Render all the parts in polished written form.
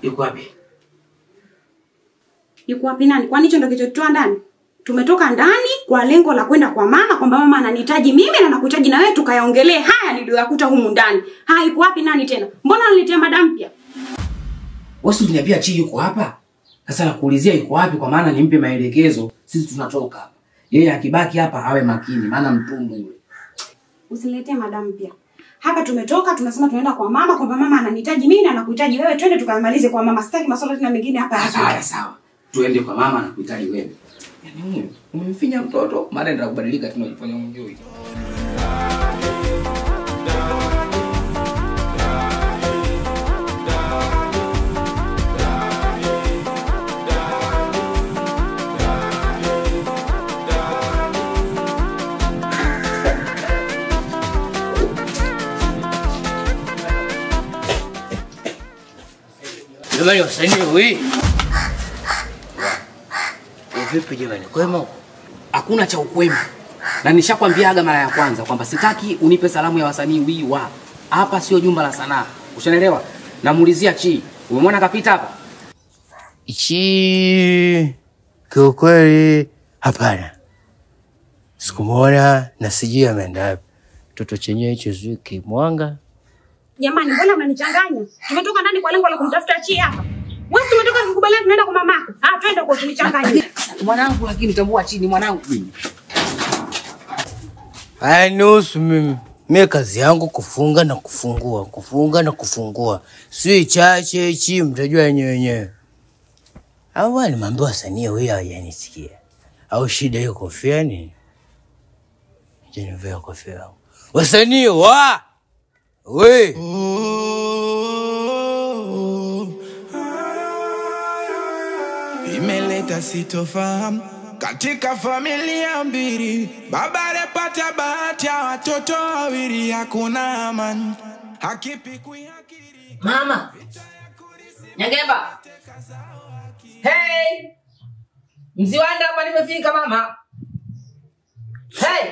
Yuko wapi? Yuko wapi nani? Kwani hicho ndio kilichotutoa ndani? Tumetoka ndani kwa lengo la kwenda kwa mama, kwamba mama ananihitaji mimi na nakuhitaji na wewe, tukayaongelee haya niliyoyakuta humu ndani. Haya, yuko wapi nani tena? Mbona unaniletea madam mpya? Wewe si uliniambia Chi yuko hapa? Sasa nakuulizia yuko wapi kwa maana nimpe maelekezo, sisi tunatoka hapa. Yeye akibaki hapa awe makini maana mtundu yule. Usiniletee madam mpya. Hapa tumetoka tunasema tunaenda kwa mama kwamba mama ananihitaji mimi na nakuhitaji wewe, twende tukamalize kwa mama. Sitaki masuala tena mengine hapa. Haya sawa. Tuende kwa mama na kuhitaji wewe. Yaani huyu umemfinya mtoto, maana ndio kubadilika tena unajifanya umjui. Jamani wasanii wewe. Vipi jamani, kwema huko? Hakuna cha ukwema. Na nishakwambiaga mara ya kwanza kwamba sitaki unipe salamu ya wasanii wiwa. Hapa sio jumba la sanaa. Ushanielewa? Namuulizia Chi. Umemwona kapita hapa? Chi kiukweli hapana. Sikumuona na sijui ameenda wapi. Mtoto chenyewe hicho sijui kimwanga. Jamani, mbona mnanichanganya? Tumetoka ndani kwa lengo la kumtafuta Chi hapa. Wewe tumetoka kukubaliana tunaenda kwa mamako. Ah, twende huko tulichanganya. Mwanangu lakini tambua Chi ni mwanangu mimi. Haya nusu mimi. Mimi kazi yangu kufunga na kufungua, kufunga na kufungua. Si chache chi mtajua wenyewe wenyewe. Au nimeambiwa wasanii huyu hajanisikia. Au shida hiyo kofia ni? Je, nivaa kofia yangu. Wasanii wa we. Imeleta sitofahamu katika familia mbili. Baba alipata bahati ya watoto wawili, hakuna amani, hakipikwi hakiri. Mama Nyangemba. Hey! Mziwanda hapa nimefika mama. Hey!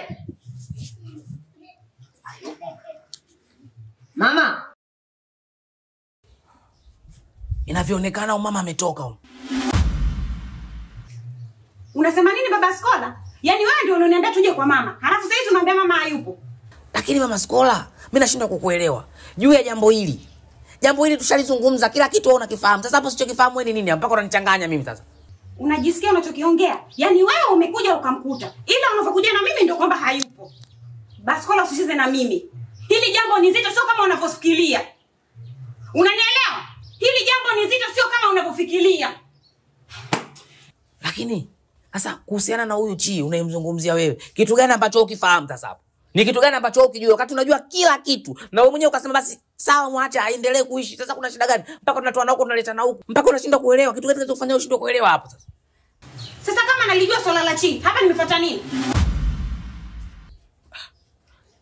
Mama. Inavyoonekana mama ametoka huko. Unasema nini baba Skola? Yaani wewe ndio unaniambia tuje kwa mama. Halafu sasa hivi tunaambia mama hayupo. Lakini mama Skola, mimi nashindwa kukuelewa. Juu ya jambo hili. Jambo hili tushalizungumza, kila kitu wewe unakifahamu. Sasa hapo sichokifahamu wewe ni nini? Mpaka unanichanganya mimi sasa. Unajisikia unachokiongea? Yaani wewe umekuja ukamkuta. Ila unavyokuja na mimi ndio kwamba hayupo. Baskola usicheze na mimi. Hili jambo ni zito sio kama unavyofikiria. Unanielewa? Hili jambo ni zito sio kama unavyofikiria. Lakini sasa kuhusiana na huyu Chi unayemzungumzia wewe, kitu gani ambacho ukifahamu sasa hapo? Ni kitu gani ambacho ukijua wakati unajua kila kitu na wewe mwenyewe ukasema basi sawa mwache aendelee kuishi. Sasa kuna shida gani? Mpaka tunatoa na huko tunaleta na huko. Mpaka unashindwa kuelewa. Kitu gani kinachokufanya ushindwe kuelewa hapo sasa? Sasa kama nalijua swala la Chi, hapa nimefuata nini?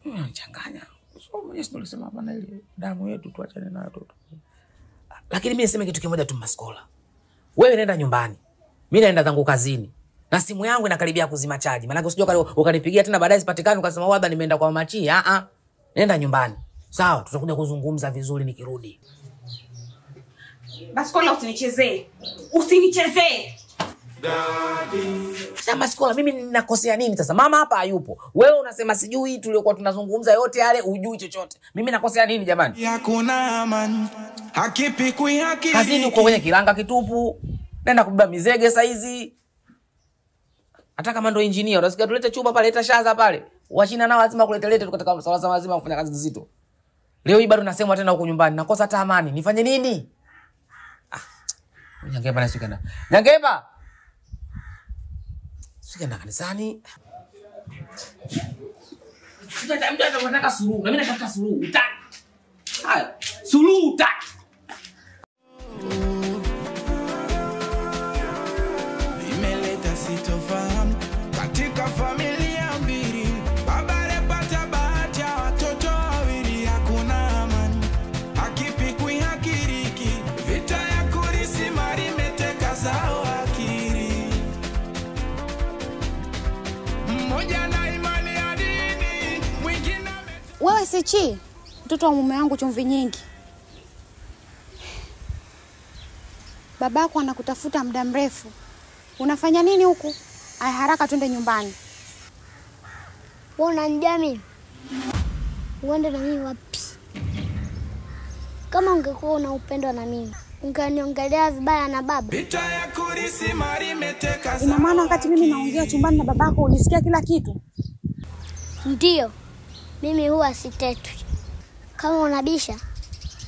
Unanichanganya. So mwenyewe ndio ulisema hapa na ile damu yetu tuachane nayo tu. Lakini mimi niseme kitu kimoja tu Maskola. Wewe nenda nyumbani. Mimi naenda zangu kazini. Na simu yangu inakaribia kuzima chaji. Maana usijue ukanipigia tena baadaye sipatikani ukasema labda nimeenda kwa mama Chi. Ah ah. Nenda nyumbani. Sawa, tutakuja kuzungumza vizuri nikirudi. Baskola usinichezee. Usinichezee. Sasa Maskola mimi ninakosea nini sasa? Mama hapa hayupo. Wewe unasema sijui tuliokuwa tunazungumza yote yale hujui chochote. Mimi nakosea nini jamani? Hakuna amani. Hakipikwi hakiliki. Kazini uko kwenye kilanga kitupu. Nenda kubeba mizege saizi. Hata kama ndo engineer unasikia tulete chupa pale, leta shaza pale. Wachina nao lazima kulete tukataka sawa sawa lazima kufanya kazi nzito. Leo hii bado nasemwa tena huko nyumbani, nakosa hata amani. Nifanye nini? Ah. Nyangemba na sikana. Nyangemba. Sikana kanisani. Mtu anataka suluhu, na mimi nataka suluhu. Utaki. Haya, suluhu utaki. Imeleta sitofahamu katika familia mbili. Baba alipata bahati ya watoto wawili, hakuna amani, hakipikwi hakiriki. Vita ya kurisi mali imeteka zao akili. Mmoja na imani ya dini, mwingine. Wewe si Chi, mtoto wa mume wangu chumvi nyingi. Babako anakutafuta muda mrefu. Unafanya nini huku? Aya, haraka twende nyumbani. Wewe unanijua mimi? Uende na mimi wapi? Kama ungekuwa una upendo na mimi, ungeniongelea vibaya na baba. Ina maana wakati mimi naongea chumbani na babako ulisikia kila kitu? Ndio. Mimi huwa sitetwi. Kama unabisha,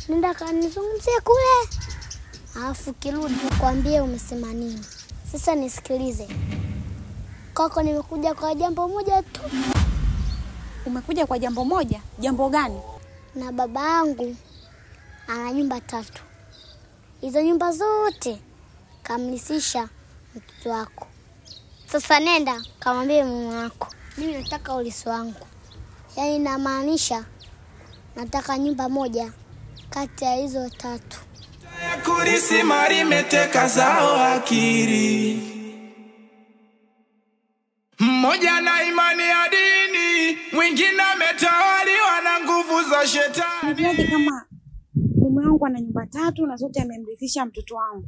nenda kanizungumzie kule. Alafu kirudi nikwambie umesema nini. Sasa nisikilize. Kwako nimekuja kwa jambo moja tu. Umekuja kwa jambo moja? Jambo gani? Na baba yangu ana nyumba 3. Hizo nyumba zote kamlisisha mtoto wako. Sasa nenda kamwambie mume wako, mimi nataka ulisi wangu. Yaani namaanisha nataka nyumba moja kati ya hizo 3. Kurisi mari meteka zao akili. Mmoja na imani ya dini, mwingine ametawaliwa na nguvu za shetani. Ni kama mume wangu ana nyumba 3 na zote amemrithisha mtoto wangu.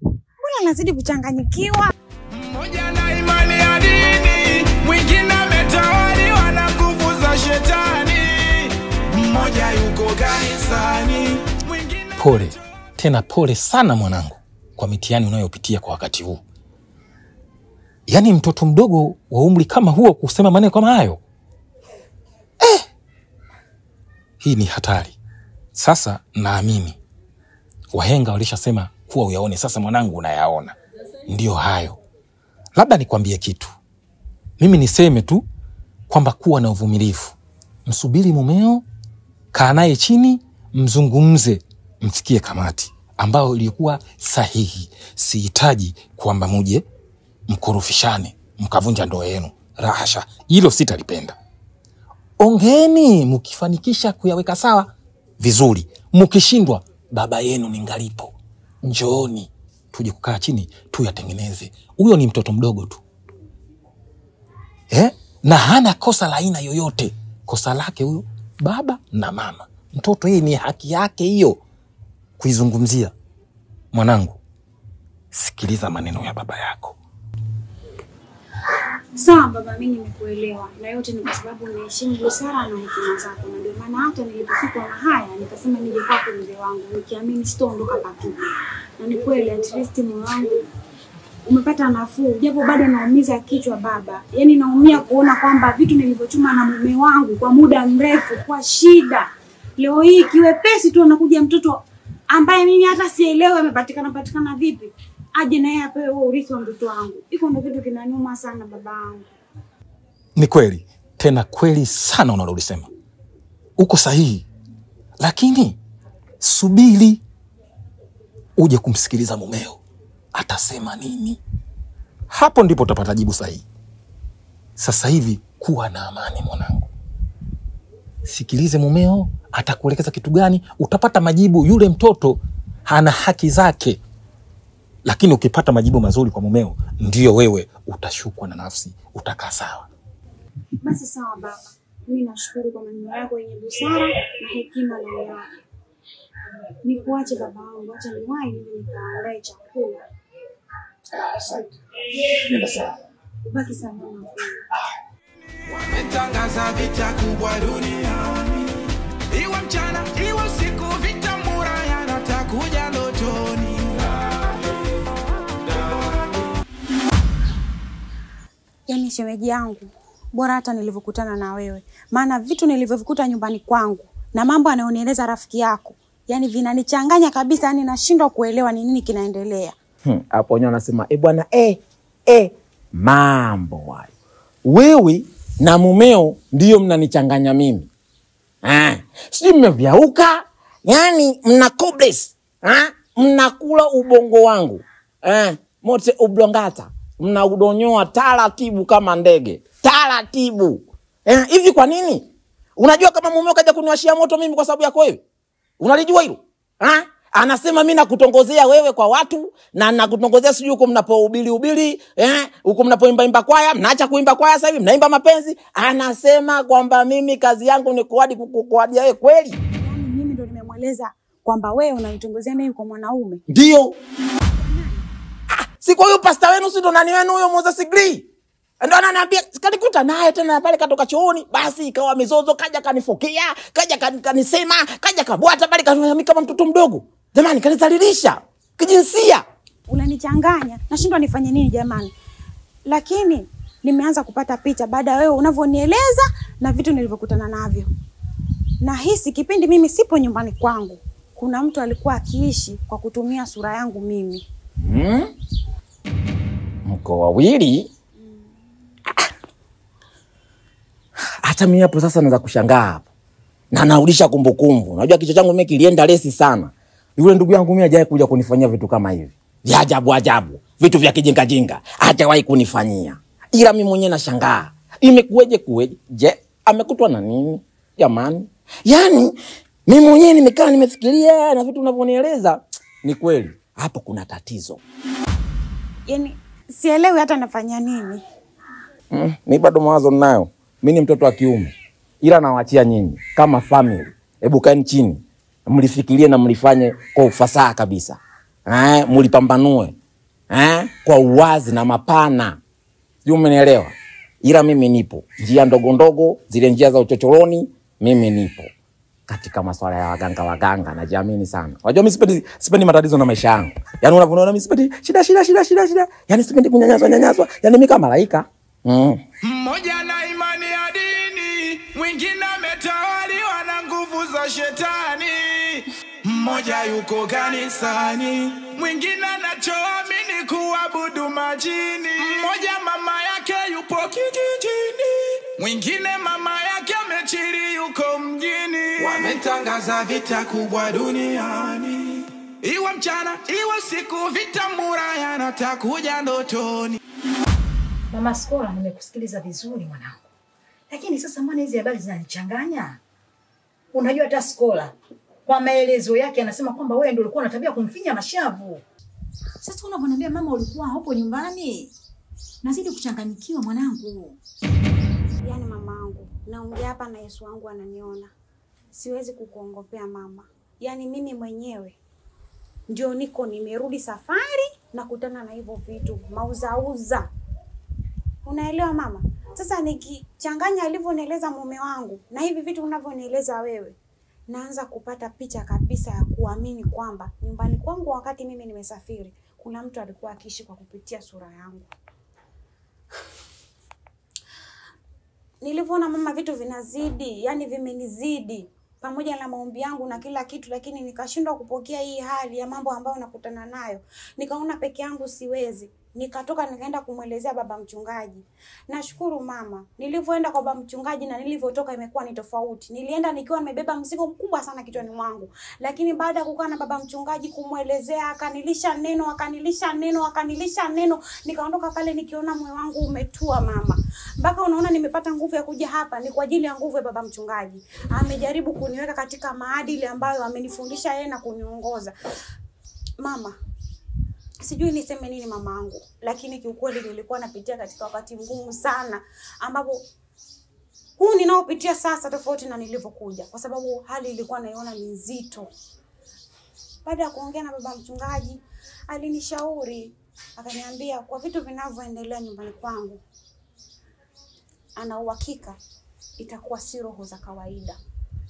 Mbona nazidi kuchanganyikiwa? Mmoja na imani ya dini, mwingine ametawaliwa na nguvu za shetani. Mmoja yuko kanisani, mwingine. Pole, tena pole sana mwanangu kwa mitihani unayopitia kwa wakati huu. Yaani mtoto mdogo wa umri kama huo kusema maneno kama hayo. Hii ni hatari. Sasa naamini wahenga walishasema kuwa uyaone, sasa mwanangu unayaona. Ndio hayo. Labda nikwambie kitu. Mimi niseme tu kwamba kuwa na uvumilivu. Msubiri mumeo, kaa naye chini, mzungumze, mfikie kamati ambayo ilikuwa sahihi. Sihitaji kwamba muje mkorofishane, mkavunja ndoa yenu. Rahasha, hilo sitalipenda. Ongeeni, mkifanikisha kuyaweka sawa vizuri. Mkishindwa, baba yenu ningalipo. Njooni tuje kukaa chini tuyatengeneze. Huyo ni mtoto mdogo tu. Na hana kosa la aina yoyote. Kosa lake huyo baba na mama. Mtoto yeye ni haki yake hiyo kuizungumzia. Mwanangu, sikiliza maneno ya baba yako. Sawa baba, mimi nimekuelewa. Na yote ni kwa sababu naheshimu busara na hekima zako. Na ndio maana hata nilipofikwa na haya nikasema nije kwako mzee wangu, nikiamini sitaondoka patupu. Na ni kweli at least moyo wangu umepata nafuu, japo bado naumiza kichwa baba. Yaani naumia kuona kwamba vitu nilivyochuma na mume wangu kwa muda mrefu kwa shida, leo hii kiwepesi tu anakuja mtoto ambaye mimi hata sielewi amepatikana vipi, aje naye apewe huo urithi wa mtoto wangu. Iko ndio kitu kinaniuma sana babangu. Ni kweli, tena kweli sana unalolisema. Uko sahihi. Lakini subiri uje kumsikiliza mumeo. Atasema nini? Hapo ndipo utapata jibu sahihi. Sasa hivi kuwa na amani mwanangu. Sikilize mumeo, atakuelekeza kitu gani, utapata majibu. Yule mtoto hana haki zake. Lakini ukipata majibu mazuri kwa mumeo, ndio wewe utashukwa na nafsi, utakaa sawa. Basi sawa baba. Mimi nashukuru kwa maneno yako yenye busara na hekima na yako. Nikuache baba wangu, acha niwahi niende nikaandae chakula. Asante. Nenda sawa. Ubaki salama. Wametangaza vita kubwa duniani. Iwe mchana, iwe usiku, vita muraya natakuja ndotoni. Yaani shemeji yangu, bora hata nilivyokutana na wewe. Maana vitu nilivyovikuta nyumbani kwangu na mambo anayonieleza rafiki yako, yaani vinanichanganya kabisa, yaani nashindwa kuelewa ni nini kinaendelea. Hapo wenyewe wanasema, bwana mambo hayo. Wewe na mumeo ndio mnanichanganya mimi. Sijui mmevyauka, yani mna kobles, mnakula ubongo wangu. Mote oblongata, mnaudonyoa taratibu kama ndege. Taratibu. Hivi kwa nini? Unajua kama mumeo kaja kuniwashia moto mimi kwa sababu yako wewe? Unalijua hilo? Anasema mimi nakutongozea wewe kwa watu na nakutongozea sijui huko mnapohubiri hubiri, huko mnapoimba imba kwaya, mnaacha kuimba kwaya sasa hivi mnaimba mapenzi. Anasema kwamba mimi kazi yangu ni kuadi kukuadia wewe kweli. Yaani mimi ndo nimemweleza Kwamba wewe unanitongozea mimi kwa mwanaume? Ndio. Si kwa huyo pastor wenu, si ndo nani wenu huyo Moses Glee? Ndio ananiambia sikanikuta naye tena pale katoka chooni, basi ikawa mizozo, kaja kanifokea, kaja kanisema, kaja kabwata pale kanifanya kama mtoto mdogo. Jamani, kanizalilisha kijinsia. Unanichanganya, nashindwa nifanye nini jamani. Lakini nimeanza kupata picha baada ya wewe unavyonieleza na vitu nilivyokutana navyo. Nahisi kipindi mimi sipo nyumbani kwangu, kuna mtu alikuwa akiishi kwa kutumia sura yangu mimi. Mko wawili? Hata mimi hapo sasa naanza kushangaa hapo. Na naulisha kumbukumbu. Unajua kichwa changu mimi kilienda lesi sana. Yule ndugu yangu mimi hajawahi kuja kunifanyia vitu kama hivi. Vya ajabu ajabu, vitu vya kijinga jinga, hajawahi kunifanyia. Ila mimi mwenyewe nashangaa. Imekueje kueje? Je, amekutwa na nini? Jamani. Yaani mimi mwenyewe nimekaa nimefikiria na vitu unavyonieleza ni kweli. Hapo kuna tatizo. Yaani sielewi hata nafanya nini. Mimi bado mawazo ninayo. Mimi ni mtoto wa kiume. Ila nawaachia nyinyi kama family. Hebu kaeni chini. Mlifikirie na mlifanye kwa ufasaha kabisa. Mlipambanue. Kwa uwazi na mapana. Sijui umenielewa. Ila mimi nipo. Njia ndogo ndogo, zile njia za uchochoroni, mimi nipo. Katika masuala ya waganga najiamini sana. Unajua mimi sipendi matatizo na maisha yangu. Yaani unavyoona mimi sipendi shida shida shida shida shida. Yaani sipendi kunyanyaswa nyanyaswa. Yaani mimi kama malaika. Mmoja na imani ya dini, mwingine ametawaliwa na nguvu za shetani. Mmoja yuko kanisani, mwingine anachoamini kuabudu majini. Mmoja mama yake yupo kijijini, mwingine mama yake amechiri yuko mjini. Wametangaza vita kubwa duniani, iwe mchana iwe usiku, vita muraya na takuja ndotoni. Mama Skola, nimekusikiliza vizuri mwanangu. Lakini sasa mbona hizi habari zinanichanganya? Unajua hata Skola kwa maelezo yake anasema kwamba wewe ndio ulikuwa una tabia kumfinya mashavu. Sasa unavyoniambia mama ulikuwa hapo nyumbani, nazidi kuchanganyikiwa mwanangu. Yaani mamangu, naongea hapa na Yesu wangu ananiona. Siwezi kukuongopea mama. Yaani mimi mwenyewe ndio niko nimerudi safari na kutana na hivyo vitu mauzauza. Unaelewa mama? Sasa nikichanganya alivyonieleza mume wangu na hivi vitu unavyonieleza wewe, naanza kupata picha kabisa ya kuamini kwamba nyumbani kwangu wakati mimi nimesafiri kuna mtu alikuwa akiishi kwa kupitia sura yangu. Nilivyoona mama vitu vinazidi, yani vimenizidi pamoja na maombi yangu na kila kitu, lakini nikashindwa kupokea hii hali ya mambo ambayo nakutana nayo. Nikaona peke yangu siwezi. Nikatoka nikaenda kumuelezea baba mchungaji. Nashukuru mama, nilivyoenda kwa baba mchungaji na nilivyotoka imekuwa ni tofauti. Nilienda nikiwa nimebeba mzigo mkubwa sana kichwani mwangu. Lakini baada ya kukaa na baba mchungaji kumuelezea, akanilisha neno, akanilisha neno, akanilisha neno, nikaondoka pale nikiona moyo wangu umetua mama. Mpaka unaona nimepata nguvu ya kuja hapa ni kwa ajili ya nguvu ya baba mchungaji. Amejaribu kuniweka katika maadili ambayo amenifundisha yeye na kuniongoza. Mama, sijui niseme nini mamangu, lakini kiukweli nilikuwa napitia katika wakati mgumu sana ambapo huu ninaopitia sasa tofauti na nilivyokuja, kwa sababu hali ilikuwa naiona ni nzito. Baada ya kuongea na baba mchungaji, alinishauri, akaniambia kwa vitu vinavyoendelea nyumbani kwangu, ana uhakika itakuwa si roho za kawaida,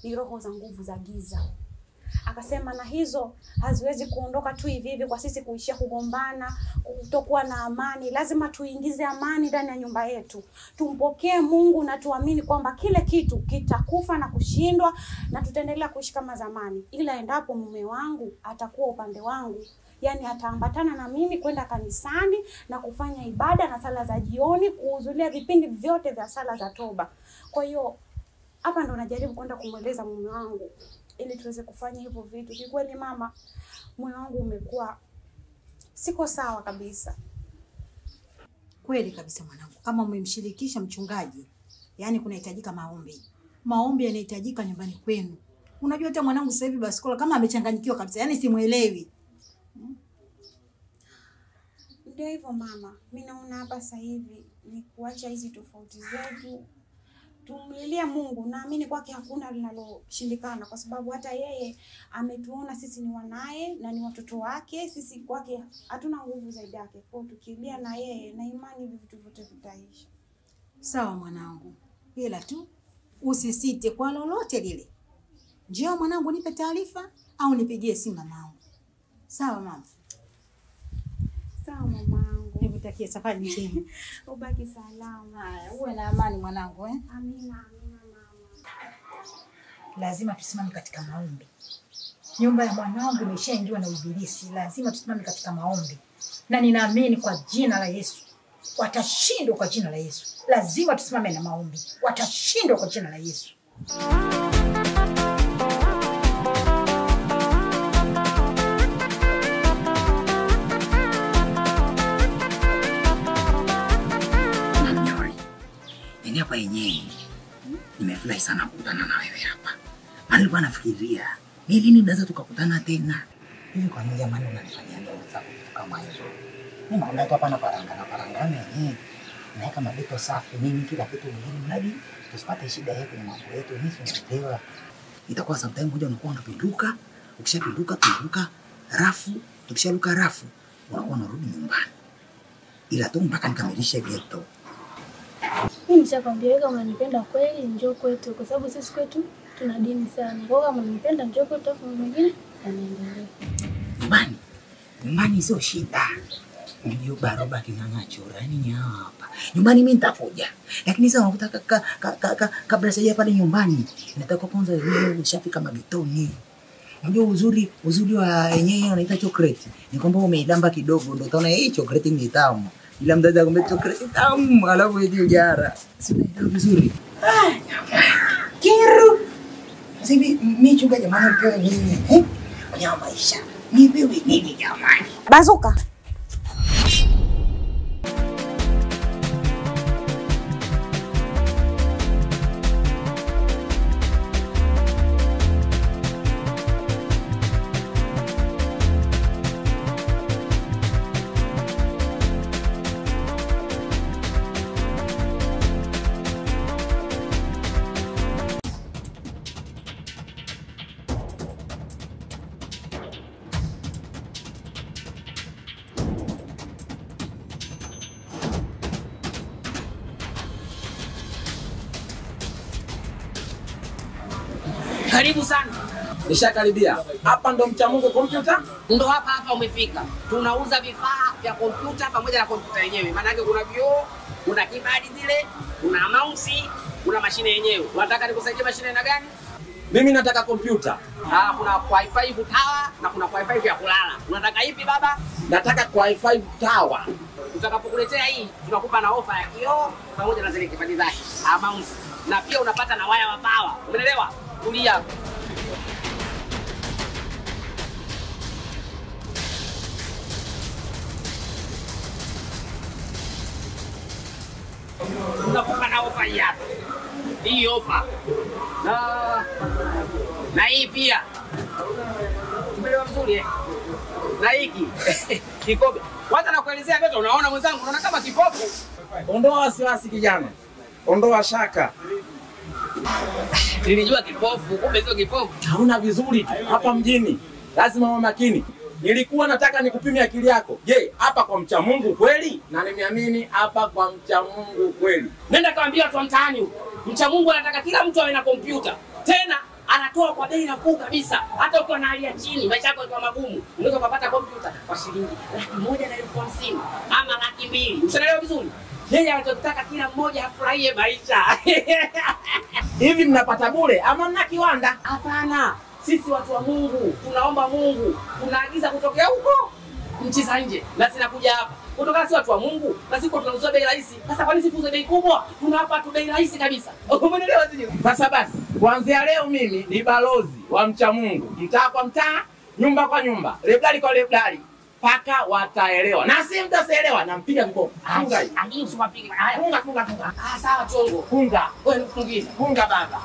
ni roho za nguvu za giza. Akasema na hizo haziwezi kuondoka tu hivi hivi kwa sisi kuishia kugombana, kutokuwa na amani. Lazima tuingize amani ndani ya nyumba yetu. Tumpokee Mungu na tuamini kwamba kile kitu kitakufa na kushindwa na tutaendelea kuishi kama zamani. Ila endapo mume wangu atakuwa upande wangu, yani ataambatana na mimi kwenda kanisani na kufanya ibada na sala za jioni, kuhudhuria vipindi vyote vya sala za toba. Kwa hiyo hapa ndo najaribu kwenda kumweleza mume wangu ili tuweze kufanya hivyo vitu. Kikweli mama, moyo wangu umekuwa siko sawa kabisa. Kweli kabisa mwanangu, kama umemshirikisha mchungaji, yani kunahitajika maombi. Maombi yanahitajika nyumbani kwenu. Unajua hata mwanangu sasa hivi Baskola kama amechanganyikiwa kabisa, yani simuelewi. Ndio hivyo mama, mimi naona hapa sasa hivi ni kuacha hizi tofauti zetu, Tumlilie Mungu, naamini kwake hakuna linaloshindikana kwa sababu hata yeye ametuona sisi ni wanaye na ni watoto wake, sisi kwake hatuna nguvu zaidi yake. Kwa hiyo tukilia na yeye na imani hivi vitu vyote vitaisha. Sawa mwanangu. Ila tu usisite kwa lolote lile. Njoo mwanangu nipe taarifa au nipigie simu mamangu. Sawa mama? Sawa mamangu. Nikutakie safari njema. Ubaki salama. Haya, uwe na amani mwanangu eh? Amina, amina mama. Lazima tusimame katika maombi. Nyumba ya mwanangu imeshaingiwa na ibilisi. Lazima tusimame katika maombi. Na ninaamini kwa jina la Yesu watashindwa kwa jina la Yesu. Lazima tusimame na maombi. Watashindwa kwa jina la Yesu. Yaani hapa yenyewe nimefurahi sana kukutana na wewe hapa. Maana nilikuwa nafikiria ni lini tunaweza tukakutana tena. Hivi kwa nini jamani unanifanyia ndoto zako vitu kama hizo? Mimi naona tu hapa na parangana yenyewe. Naweka mabeto safi nini kila kitu muhimu mradi tusipate shida yetu kwenye mambo yetu. Mimi sielewa. Itakuwa sometimes kuja unakuwa unapinduka, ukishapinduka tunaruka rafu, tukisharuka rafu unakuwa unarudi nyumbani. Ila tu mpaka nikamilishe ghetto. Mimi nishakwambia wewe kama unanipenda kweli njoo kwetu kwa sababu sisi kwetu tuna dini sana. Kwa hiyo kama unanipenda njoo kwetu afu mwingine anaendelea. Nyumbani. Nyumbani sio shida. Ndio baroba king'ang'a chora yani ni hapa. Nyumbani mimi nitakuja. Lakini sasa unakuta kabla sija pale nyumbani nataka kwanza wewe ushafika magetoni. Unajua uzuri wa yenyewe unaita chocolate ni kwamba umeilamba kidogo ndio utaona hii chocolate ni tamu. Ila mdada akwambia chocolate tamu alafu eti ujara. Si unaelewa vizuri. Ah, kiru. Sasa hivi mimi chunga jamani upewe nini? Eh? Kwenye maisha. Nipewe nini jamani? Bazuka. Karibu sana. Nishakaribia. Hapa ndo Mcha Mungu kompyuta? Ndo hapa hapa umefika. Tunauza vifaa vya kompyuta pamoja na kompyuta yenyewe. Maana yake kuna vioo, kuna kibadi zile, kuna mouse, kuna mashine yenyewe. Unataka nikusaidie mashine aina gani? Mimi nataka kompyuta. Ah, kuna Wi-Fi tower na kuna Wi-Fi ya kulala. Unataka ipi baba? Nataka Wi-Fi tower. Tutakapokuletea hii, tunakupa na ofa ya kioo pamoja na zile kibadi zake, mouse. Na pia unapata na waya wa power. Umeelewa? Tulia. Tunakupa na ofa hii hapa. Hii ofa. Na hii pia. Tumeelewa vizuri eh? Na hiki kikombe. Kwanza nakuelezea vyote unaona mwenzangu, unaona kama kipofu. Ondoa wasiwasi kijana. Ondoa shaka. Nilijua kipofu, kumbe sio kipofu. Hauna vizuri hapa mjini. Lazima uwe makini. Nilikuwa nataka nikupime akili yako. Je, hapa kwa Mcha Mungu kweli? Na nimeamini hapa kwa Mcha Mungu kweli. Nenda kaambia watu wa mtaani huko. Mcha Mungu anataka kila mtu awe na kompyuta. Tena anatoa kwa bei nafuu kabisa. Hata ukiwa na hali ya chini, maisha yako yalikuwa magumu, unaweza kupata kompyuta kwa shilingi 150,000 ama 200,000. Ushaelewa vizuri? Yeye anachotaka kila mmoja afurahie maisha. Hivi mnapata bure ama mna kiwanda? Hapana. Sisi watu wa Mungu, tunaomba Mungu, tunaagiza kutokea huko nchi za nje na zinakuja hapa. Kutoka si watu wa Mungu, na sisi tunauza bei rahisi. Sasa kwa nini sisi tuuze bei kubwa? Tunawapa tu bei rahisi kabisa. Umeelewa sio? Sasa basi, kuanzia leo mimi ni balozi wa Mcha Mungu. Mtaa kwa mtaa, nyumba kwa nyumba, lebdali kwa lebdali. Paka wataelewa. Na si mtaelewa, nampiga viboko. Funga hii. Usiwapige. Funga funga funga. Ah, sawa chongo. Funga. Wewe nifungie. Funga baba.